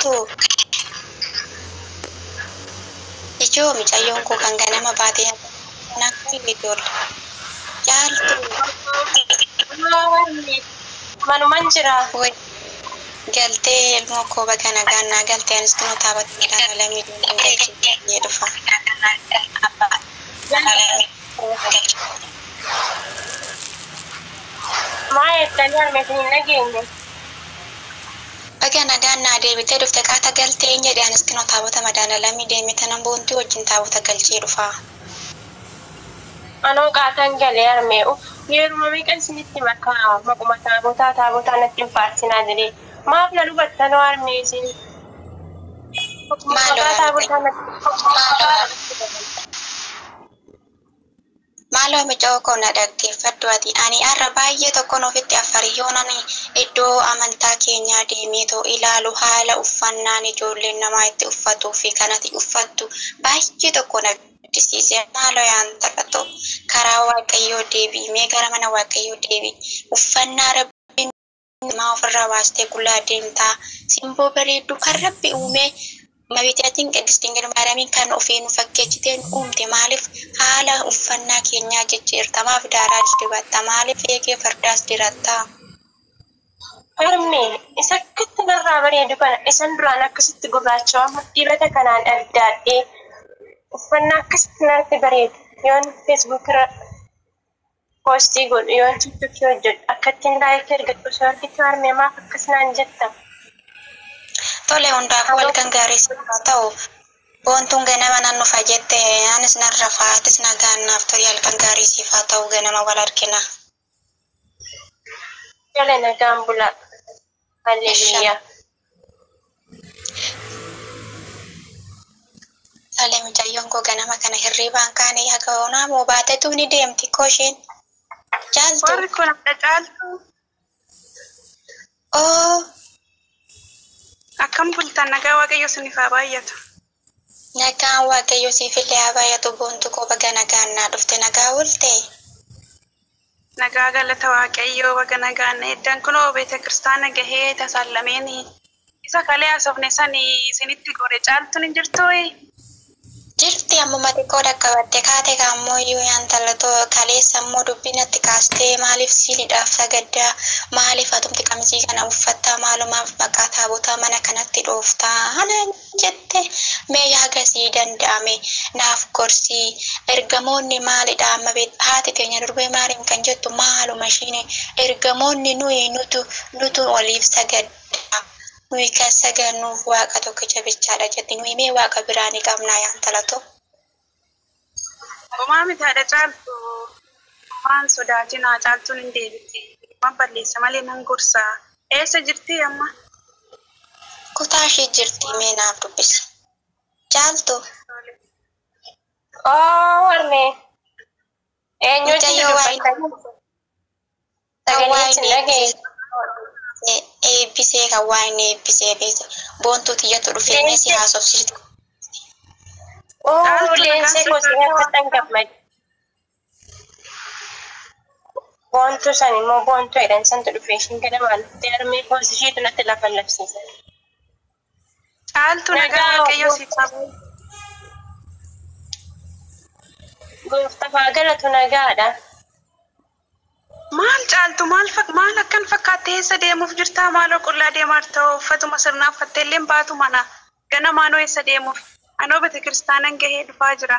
Caaltuu. Ijoo mucayyoon koo kan ganama baatee naan ijoollee. Caaltuu. Manuman jira. Galtee ilmoo koo baga nagaan naa galtee anis kunoo taabata lamii galchee dhufa. Maa jettanii harmeetiin hin dhageenye. Baga nagaan naa deebitee dhufte qaata galtee hin jedhe anis kunoo taabota madaala lamii deeme tanan boontii wajjin taabota galchee dhufa. Anoo qaatan galee harmee uff yeruma meeqan isinitti makaa maquma taabotaa taabotaa natti hin faarsinaa jedhee maaf na dubattanoo harmee isin. Maaloo Maqaa taabotaa natti. Maaloo mucaa koo na dhaggeeffadhu ati ani har'a baay'ee tokkoon ofitti affariyyoon ani iddoo amantaa keenyaa deemee too ilaalu haala uffannaan ijoolleen namaa itti uffatuu fi kanati uffattu baay'ee tokko na gaddisiise. Maaloo yaan taphatu karaa waaqayyoo deebii mee gara mana waaqayyoo deebii uffannaa rabbiin namaa ofirraa baastee qullaa deemtaa simboo bareedduu kan rabbi uumee Mabitaatiin Qidist Dingil Maariyaamiin kan ofii nu fakkeessitee nu uumte maaliif haala uffannaa keenyaa jijjiirta maaf daaraas dibatta maaliif eegee fardaas diratta? Harmee isa akkatti narraa bareedu kana isan duraan akkasitti gurraacha waan dibata kanaan addaadhee uffannaa akkasitti narratti bareedu yoon feesbuuk irra poostii godhu yoon tiktokii hojjedhu akkattiin laayikii argadhu osoo argitu harmee maaf akkas naan jetta. Tole hundaafuu halkan gaarii siif haa ta'u. Boontuun ganama nan dhufa jette anis nan rafaa atis nagaan naaf turi halkan gaarii siif haa ta'u ganama wal argina. Jala nagaan bulaa. Halleluuyaa. Tole mucayyoon koo ganama kana hirriibaan kaane haga onaa moo baatetu ni deemti koo isheen. Caaltu. Warri kun adda caaltu Oo akkam bultan nagaa waaqayyo isiniif haa baay'atu. Nagaan waaqayyo siif illee haa baay'atu boontu koo baga nagaan naa dhufte nagaa oolte. Nagaa galata waaqayyoo baga nagaan na eeddan kunoo beete kiristaana gahee tasaallameen isa kalee haasofne sani isinitti gore caaltuun hin jirtuu? Jirti ammuma xiqqoo dhaqqabatte kaate kaammoo iyyuu yaan kaleessa immoo dubbii natti kaastee maaliif siiniidhaaf sagaddaa maaliif atumti qamisii kana uffattaa maalumaaf maqaa taabotaa mana kanatti dhooftaa ana jette mee yaagasii danda'ame naaf gorsii ergamoonni maalidha amma haati teenya durbee maariin kan jettu maaluma ishiin ergamoonni nuyi nutu nutu waliif sagaddaa. Nuyi kan sagannuuf waaqa tokkicha bichaadha jetti nuyi mee waaqa biraa ni qabnaa yaan talatoo. Homaa miti haadha caaltu waan sodaatinaa caaltuun hin deebiti. Waan balleessa malee nan gorsa. Eessa jirti amma? Kutaa ishee jirti mee naaf dubbisi. Caaltu Oo harmee. Eenyuutu Mucayyoo waa'ee dubbatta? Sagalee isin dhageenye. eebbisee kan waa inni eebbisee beekte boontuu tiyyatu dhufee mee si haasofsiistu. Oo Caaltu nagaan leensee siif koo haa si akkatan gammade. Boontuu san immoo boontuu jedhan santu dhufee ishiin ganamaan dhuftee harmee koos isheetu natti lafa labsiisa. Caaltu nagaa Nagaa waaqayyo siif haa baay'atu. Gooftaa galatu nagaadha. Maal caaltu maal maal akkan fakkaatte eessa deemuuf jirtaa maaloo qullaa deemaa jirta uffatuma sirnaa uffattee illee baatu mana ganamaanoo eessa deemuuf anoo beete kiristaanan gahee dhufaa jira.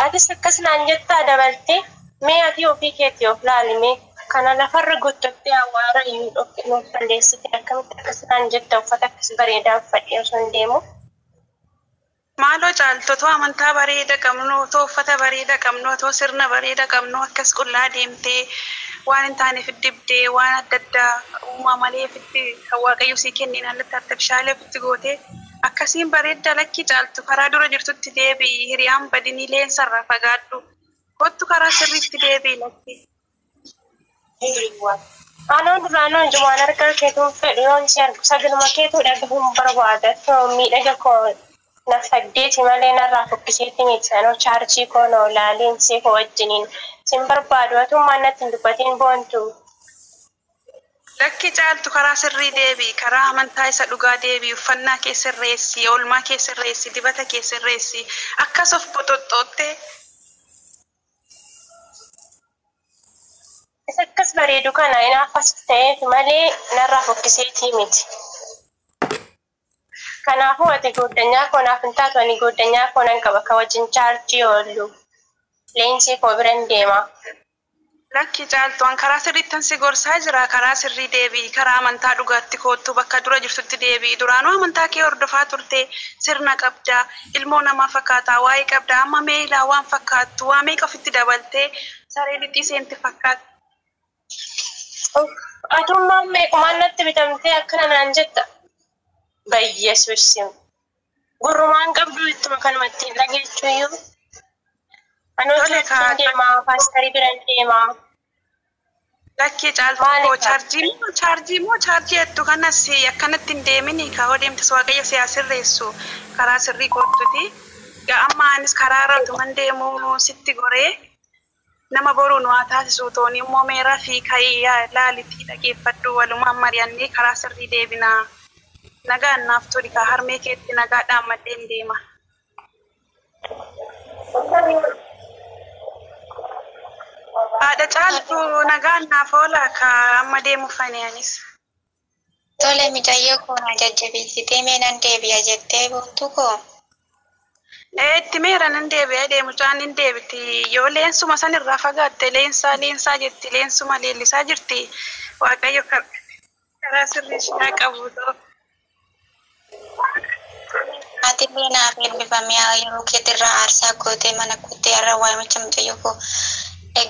Atis akkas naan jettaa dabaltee mee ati ofii keetii of laali mee kana lafarra gottottee awwaara iyyuu nuuf balleessite akkamitti akkas naan jetta uffata akkas bareedaa uffadhee osoo hin deemu. Maaloo caaltu otoo amantaa bareeda qabnu otoo uffata bareeda qabnu otoo sirna bareeda qabnu akkas qullaa deemtee waan hin taaneef dibdee waan adda addaa uumaa malee ofitti kan waaqayyo sii kenneen alatti artifishaalee ofitti gootee akkasiin bareedda lakkii caaltu karaa dura jirtutti deebi'i hiriyaan badinii leensarraa fagaadhu kottu karaa sirriitti deebi'i lakki. Anoo duraanuu ijumaan argaa keetuun fedhu yoon si argu sagaluma keetuu dhagahuun barbaada. Too miidhaga koo na fagdeeti malee narraa fokkiseeti miti. Anoo chaarjii koo noo laaliinsee koo wajjiniin sin barbaadu atummaan natti hin dubbatiin boontu. Lakki Caaltu, karaa sirrii deebi'i, karaa amantaa isa dhugaa deebi'i, uffannaa kee sirreessi, oolmaa kee sirreessi, dibata kee sirreessi, akkas of boxoxxoottee. Isa akkas bareedu kana inaafas ta'eef malee narraa fokkiseetii miti. Kanaafuu ati gooddanyaa koo naaf hin taatu, ani gooddanyaa koo nan qaba ka wajjin chaarjii oollu. Leensii koo biran deema. Lakki Caaltu, an karaa sirriittan si gorsaa jira. Karaa sirrii deebi'i, karaa amantaa dhugaatti koottu, bakka dura jirtutti deebi'i. Duraanuu amantaa kee hordofaa turte, sirna qabda, ilmoo namaa fakkaataa, waa'ee qabda. Amma meelaa waan fakkaattu, waa meeqa ofitti dabaltee saree lixii seente fakkaatti. Atummaan meequmaan natti bitamtee akkana naan jetta. Bayyesuus, gurrumaan qabdu ittuma kanuma ittiin dhageechuyyuu. Anoo Tole kaa. deemaa, paastarii biran deemaa. Lakkii Caaltu Maali koo kaa? Chaarjii moo chaarjii jettu kanas akkanatti hin deemini. Kaa deemtes Waaqayyo si haa sirreessu, karaa sirrii koottuti. Gaa amma anis karaa irra utuman deemuu sitti goree nama boruun waa taasisu tooni immoo meeraa fi ka'ii laalitii dhageeffadhu, walumaan mari'annee karaa sirrii deebinaa. Nagaan naaf turi kaa, harmee keetti nagaa dhaammadheen deema. Haadha Caaltu, nagaan naaf oolaa kaa, amma deemuuf ani anis. Tole mucayyoo koo, na jajjabeessitee mee nan deebi'a jettee, boontuu koo. Itti meera nan deebi'a deemu, mucaan hin deebiti. Yoo leensuma san irraa fagaatte, leensaa leensaa jetti, leensuma leellisaa jirti. Waaqayyo karaa sirrii ishee haa qabu ta'u. Ati illee naaf eebbifamee yeroo keetirraa aarsaa gootee mana kuttee har'a waamicha mucayyoo koo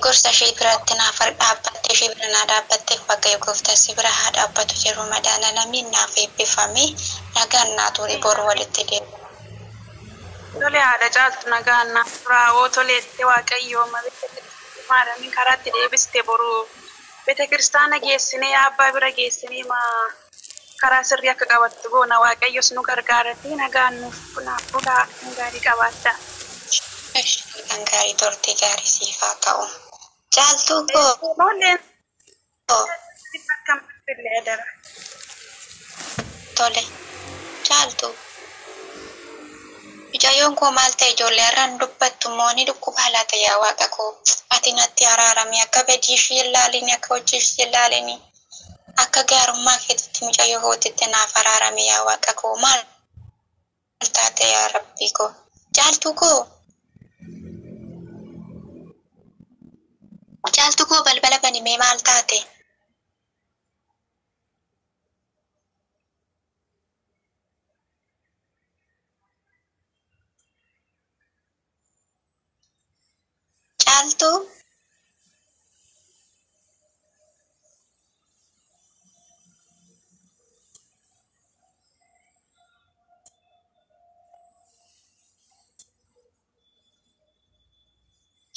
gorsa ishee biratti naaf dhaabbattee, ishee bira naa dhaabbattee, Waaqayyo gooftaa si bira haa dhaabbatu yeroo madaala lamiin naaf eebbifamee nagaan naa ture, boru walitti deebi'a. Tole haadha Caaltu, nagaan naaf turaa. Toleetti Waaqayyo maadamiin karaatti deebiste, boru beeta kiristaana geessinee, abbaa bira geessinee maa karaa sirrii akka qabattu goona. Waaqayyos nu gargaarati, nagaan nuuf naaf bulaa, gaarii qabaadha. Kan gaarii turte gaarii siif haa ta'u. Caaltuu koo. Moolleen akkam illee adara. Tole. Caaltuu. Mucayyoon koo maal ta'e ijoollee, har'aan dubbattu immoo ni dhukkubaa laata? Yaa Waaqa koo, ati natti araarami, akka badii ishee ilaalini, akka hojii ishee ilaalini, akka gaarummaa keetitti mucayyoo kootitti naaf araarami. Yaa Waaqa koo, maal taate yaa Rabbii koo? Caaltuu koo. Caaltuu koo, balbala banimee, maal taate? Caaltuu.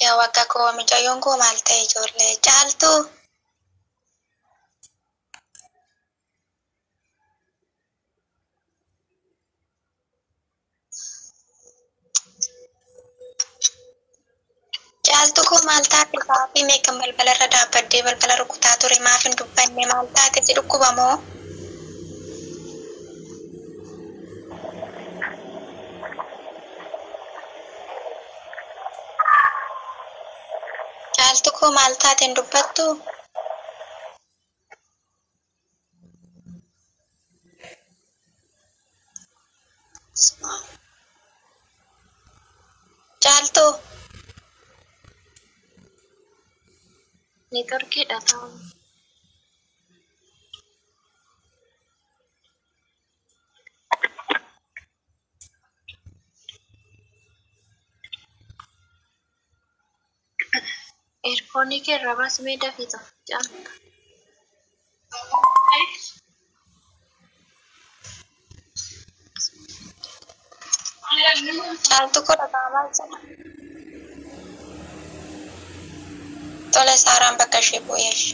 Yaa Waaqa koo, mucayyoon koo maal ta'e ijoollee? Caaltuu. Caaltuu koo, maal taate? Sa'aatii meeqan balbala irra dhaabbadhee balbala rukutaa ture, maaf hin dubbanne? Maal taate, si dhukkuba moo? Caaltuu koo, maal taate, hin dubbattu? Caaltuu. Neetworkiidha ta'u. Eerfoonii kee irraa baasii dafii ta'u caaltu. Caaltuu koo, dhaga'amaa jira. Tole, Saaraan bakka ishee bu'eesh.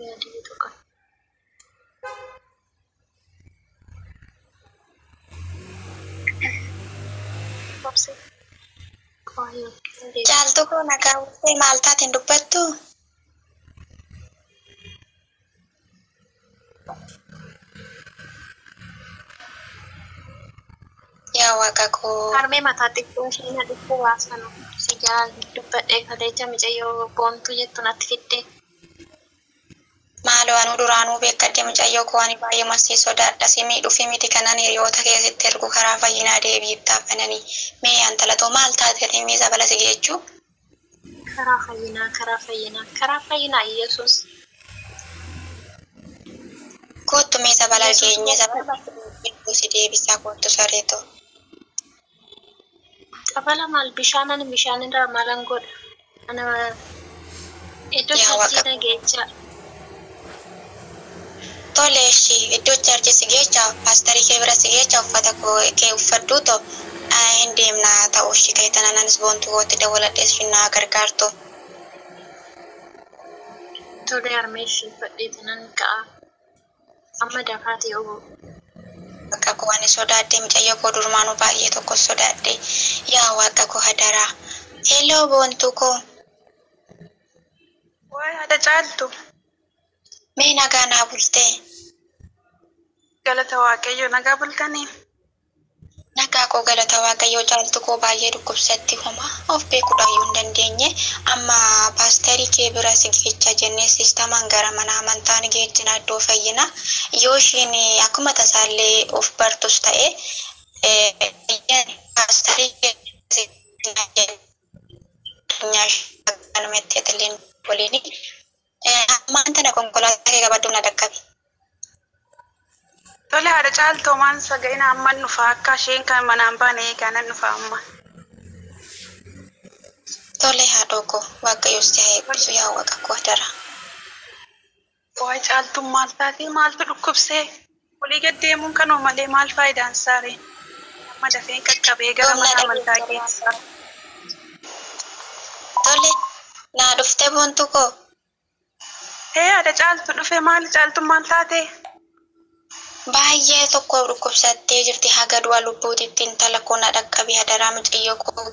Yaadii tuqa. Obse. Qoyoo. Caaltuu koo nagaa bultee maal taateen dubbattu? Yaa waaqa koo. Harmee mataa xiqqoo ishee na dhufuu baasanu si jala dubbadhee kaleecha mucayyoo boontuu jettu natti fidde. Maaloo anuu duraanuu beekkadde mucayyoo koo ani baay'ee masii sodaadha si miidhuufi miti kanan hiriyoota keessatti ergu karaa fayyinaa deebiitti haffananii mee antalatoo maal taate miisa bala si geechuu? Karaa fayyinaa, karaa fayyinaa, karaa fayyinaa Yesuus. Kottu meesa bala geenye sababa si deebisaa kottu sareeto. Qabala maal bishaan ani bishaan irraa maalan godha? Ana iddoo Yaa waaqa. chaarjii na geecha. Tole ishii iddoo chaarjii si geecha paastarii kee bira si geecha uffata kee uffadhu to hin deemnaa ta'uu ishii kee tana nanis boontuu kootti dabaladhee ishii naa gargaartu. Tole harmee ishee uffadhee tanan ka'a. Amma dafaa ta'e obbo. Waaqa koo ani sodaadhe mucayyoo koo durmaanuu baay'ee tokko sodaadhe yaa waaqa koo hadaraa. Hello boontuu koo Waa'ee haadha caaltu mee nagaa naa bultee galata waaqayyo nagaa bultanii. nagaa koo galata waaqayyoo caaltu koo baay'ee dhukkubsatti homa of beekuudhaayyuu hin dandeenye amma paasterii kee bira si geecha jennee siistamaan gara mana amantaan geejjina iddoo fayyina yoo ishiin akkuma tasaallee of bartus ta'e paasterii kee si nyaashanumetti waliin ammaan tana konkolaataa kee qabadhu na dhaqqabi. Tole haadha caaltu maan saga'ina amman dhufa akka isheen kan manaan baane eeganan dhufa amma. Tole haadhoo koo waaqayyo si haa eebbisu yaa waaqa koo hadaraa. Waa'ee caaltuun maal taatee maaltu dhukkubsee olii gad deemuun kanuma malee maal faayidaan saare amma dafeen qaqqabee gara mana amantaa geessaa. Tole naa dhufte boontuu koo Hee haadha caaltu dhufe maali caaltuun maal taatee? baay'ee tokko dhukkubsattee jirti haga du'a lubbuutitti intala koo na dhaqqabi hadaraa mucayyoo koo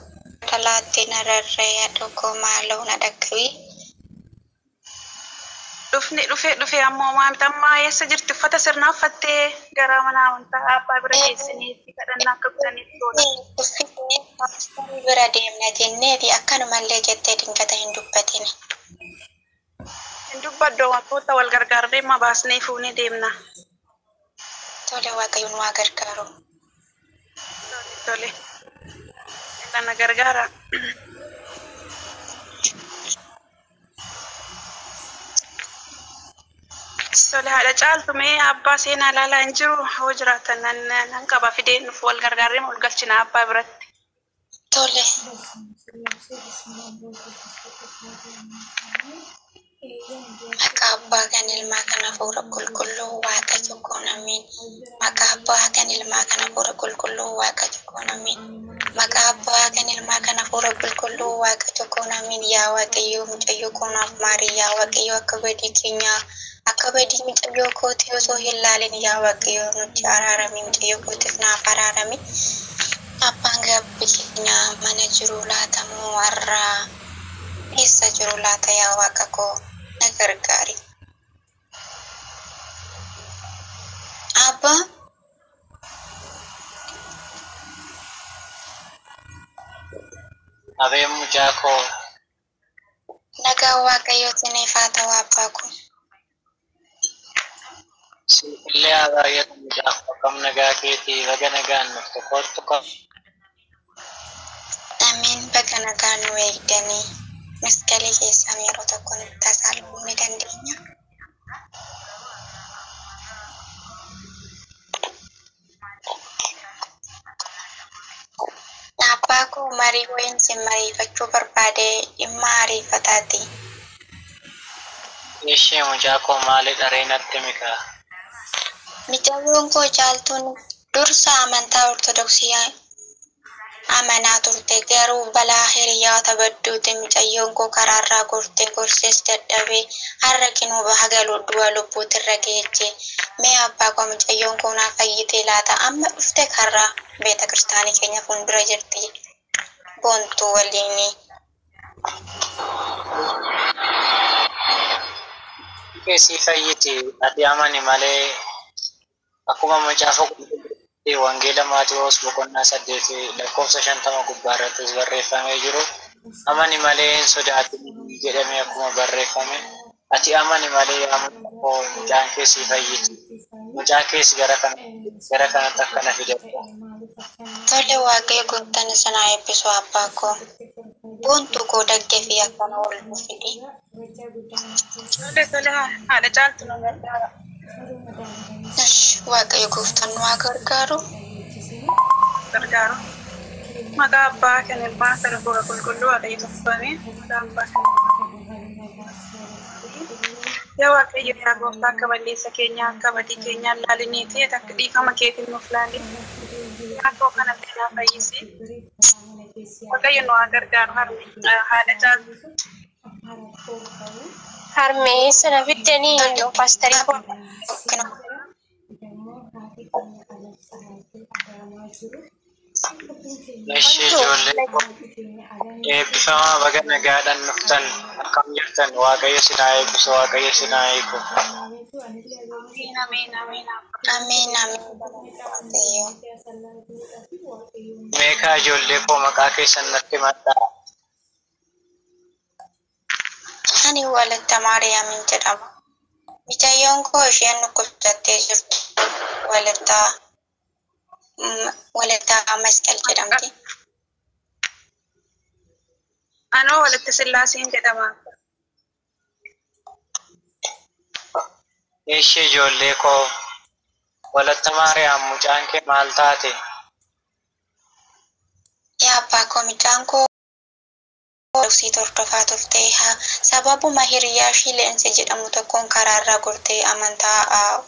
talaatte na rarra'e haadhoo koo maaloo na dhaqqabi. Dhufni dhufe dhufe ammoo maamta ammaa eessa jirti uffata sirnaa uffattee gara mana amantaa abbaa bira geessiniitti kadhannaa akka godhaniif goona. Uffisee paasterii bira deemna jenneeti akkanumallee jettee dingata hin dubbatin. Hin dubbaddu wantoota wal gargaarree ma baasnee fuunee deemna. Tole waaqayyoon waa gargaaru. Tole tole. Kana gargaara. Tole haadha caaltu mee abbaa seenaa ilaalaa hin jiru hoo jiraatan nan nan qaba fidee nuuf wal gargaarree ol galchina abbaa biratti. Tole maqaa abbaa kan ilmaa kan hafuura qulqulluu waaqa tokkoon amiin. Maqaa abbaa kan ilmaa kan hafuura qulqulluu waaqa tokkoon amiin. Maqaa abbaa kan ilmaa kan hafuura qulqulluu waaqa tokkoon amiin. Yaa Waaqayyo mucayyoo koo naaf maari. Yaa Waaqayyo akka badii keenyaa akka badii mucayyoo kootii osoo hin laalin yaa Waaqayyo nutti araarami mucayyoo kootiif naaf araarami. Abbaan gabbii keenyaa mana jiru laatamoo warra eessa jiru laata yaa waaqa koo na gargaari. Abbaa Abee mucaa koo nagaa waaqayyo isiniif haa ta'u abbaa koo. siifillee haa baay'atu mucaa koo akkam nagaa keetii baga nagaan dhufte kottu koo. Amiin baga nagaan nu eegdanii masqalii keessaan yeroo tokko nutti tasaaluu ni dandeenya. Abbaa koo marii wayiin sin mariifachuu barbaade dhimma ariifataati. Ishee mucaa koo maali dharee natti mikaa? Mucayyoon koo caaltuun dursa amantaa Ortodoksii amanaa turte garuu balaa hiriyoota badduutiin mucayyoon koo karaarraa gortee gorsees dadhabee har'a kinuu haga du'a lubbuutirra geejje. Mee abbaa koo mucayyoon koo naa fayyitee laata amma dhufte karraa beeta kiristaanii keenya fuuldura jirti. Boontuu waliini. Keessi fayyiti ati amani malee akkuma macaafa qulqulluutti wangeela Maatiyoos boqonnaa 8 lakkoofsa 50 gubbaa irrattis barreeffamee jiru amani malee hin sodaatin jedhamee akkuma barreeffame ati amani malee yaa mucaa koo mucaan keessi fayyiti mucaa kees gara kanatti akkana fidadha. Tole waaqayyo gooftaan isin haa eebbisu abbaa koo. Boontuu koo daggee fi akkana ol fidi. Tole tole haadha caaltu nu gargaara. Ish, Waaqayyo gooftaan nu haa gargaaru. Gargaaru. Maqaa abbaa kan ilmaa kan hafuura qulqulluu waaqayyo tokkoomee maqaa abbaa kan Yaa Waaqayyo yaa gooftaa akka balleessa keenyaa akka badii keenyaa laaliniiti akka dhiifama keetiin nuuf laali. Akka kanatti naa fayyisi. Waaqayyo nu haa gargaaru harme haadha caaltu. Harmee sana fiddanii paasterii koo. Ishee ijoollee eebbifamaa baga nagaadhaan dhuftan akkam jirtan waaqayyo sin haa eebbisu waaqayyo sin haa eegu. Amiin amiin amiin. Amiin amiin Waaqayyo. Meekaa ijoollee koo maqaa keessan natti himadhaa. Ani Walatta Maariyaamin jedhama. Mucayyoon koo isheen dhukkubsattee jirtu Walatta Masqal jedhamti. Anoo walitti sillaasiin jedhama. Ishee ijoollee koo Walatta Maariyaam mucaan kee maal taate? Yaa abbaa koo mucaan koo Ortodoksii hordofaa turte. Sababuma hiriyaa ishii Leensi jedhamu tokkoon karaarra gortee amantaa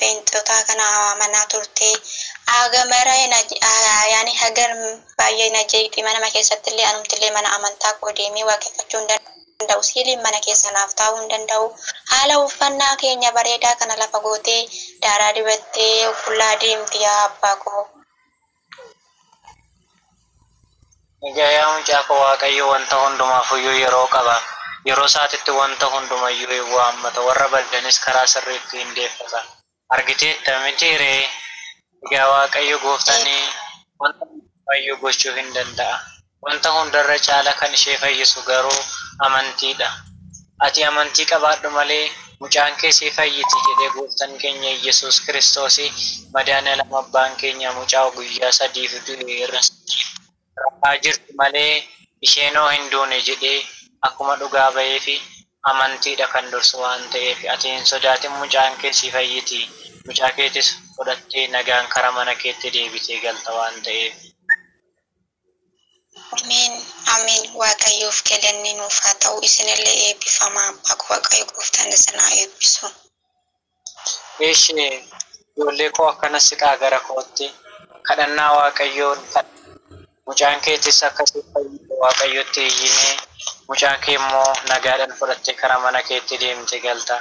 beenxotaa kana amanaa turte. Hagamara yaani hagar baay'ee na jeeqxi mana keessatti illee anumti illee mana amantaa koo deemee waaqeffachuu hin danda'u. Siiliin mana keessa naaf taa'uu hin danda'u. Haala uffannaa keenya bareedaa kana lafa gootee daaraa dibattee qullaa deemti yaa abbaa koo. Egaa yaa mucaa koo Waaqayyo wanta hundumaaf iyyuu yeroo qaba. Yeroo isaatitti wanta hundumayyuu hin waammata. Warra badanis karaa sirriitti hin deeffata. Argiteetta miti ree? Egaa Waaqayyo gooftanii wanta hundumayyuu gochuu hin danda'a. Wanta hundarra caala kan ishee fayyisu garuu amantiidha. Ati amantii qabaadhu malee mucaan kee si fayyiti jedhee gooftaan keenya Yesuus Kiristoos madaala abbaan keenya mucaa guyyaa sadiif du'e irra rafaa jirti malee isheenoo hin duune jedhee akkuma dhugaa ba'ee fi amantiidha kan dursu waan ta'eef ati hin sodaatin mucaan kee si fayyiti. Mucaa keetis fudhattee nagaan karaa mana keetti deebitee galta waan ta'eef. Amiin amiin Waaqayyoof galanni nuuf haa ta'u isinillee eebbifamaa abbaa koo Waaqayyo gooftaan isin haa eebbisu. Ishee ijoollee koo akkana siqaa gara kootti kadhannaa Waaqayyoon mucaan keetis akkasii fayyisu Waaqayyotti iyyinee mucaan kee immoo nagaadhaan fudhattee karaa mana keetti deemte galta.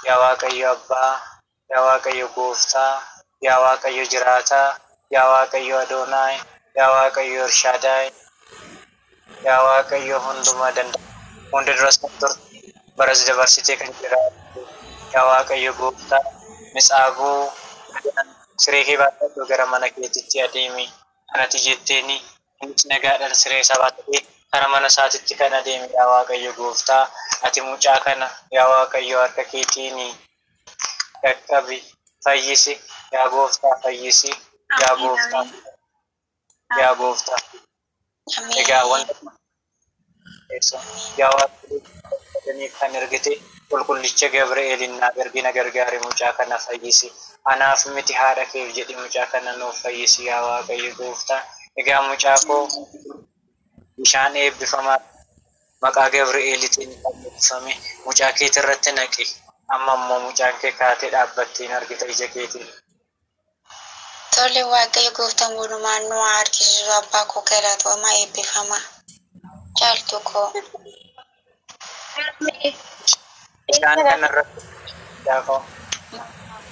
Yaa Waaqayyo Abbaa, yaa Waaqayyo Gooftaa, yaa Waaqayyo Jiraataa, yaa Waaqayyo Adoonaay, yaa Waaqayyo Irshaadaay, yaa Waaqayyo hundumaa danda'a. Hunda duras kan turte, baras dabarsitee kan jiraattu, yaa Waaqayyo Gooftaa, mitsaaguu siree kee baadhadhu gara mana keetitti adeemi. Kanati jetteeni innis nagaadhaan siree isaa baattatee karaa mana isaatitti kan adeeme yaa Waaqayyo Gooftaa, ati mucaa kana yaa Waaqayyo harka keetiin qaqqabi fayyisi yaa Gooftaa fayyisi yaa Gooftaa yaa Gooftaa. Egaa wanta yaa Waaqayyo kan ergite qulqullicha Gabri'eelin naaf ergi na gargaari mucaa kana fayyisi. Anaaf miti haadha keef jedhi mucaa kana nuuf fayyisi yaa Waaqayyo Gooftaa. Egaa mucaa koo bishaan eebbifamaa maqaa Gabri'eelitiin kan eebbifame mucaa keetii irratti naqi. Amma immoo mucaan kee kaatee dhaabbattiin argita ija keetiin. Tole Waaqayyo gooftaan walumaan nu haa argisiisu abbaa koo galatoomaa eebbifamaa. Caaltu koo. Bishaan kanarratti mucaa koo.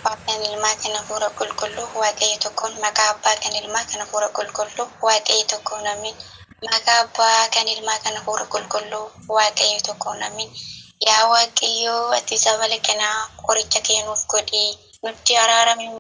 Abbaa kan ilmaa kan hafuura qulqulluu Waaqayyo tokkoon maqaa abbaa kan ilmaa kan hafuura qulqulluu Waaqayyo tokkoon amiin. Maqaa abbaa kan ilmaa kan hafuura qulqulluu Waaqayyo tokko amiin. Yaa Waaqayyo ati sabala kanaa qoricha kee nuuf godhi nutti araarami.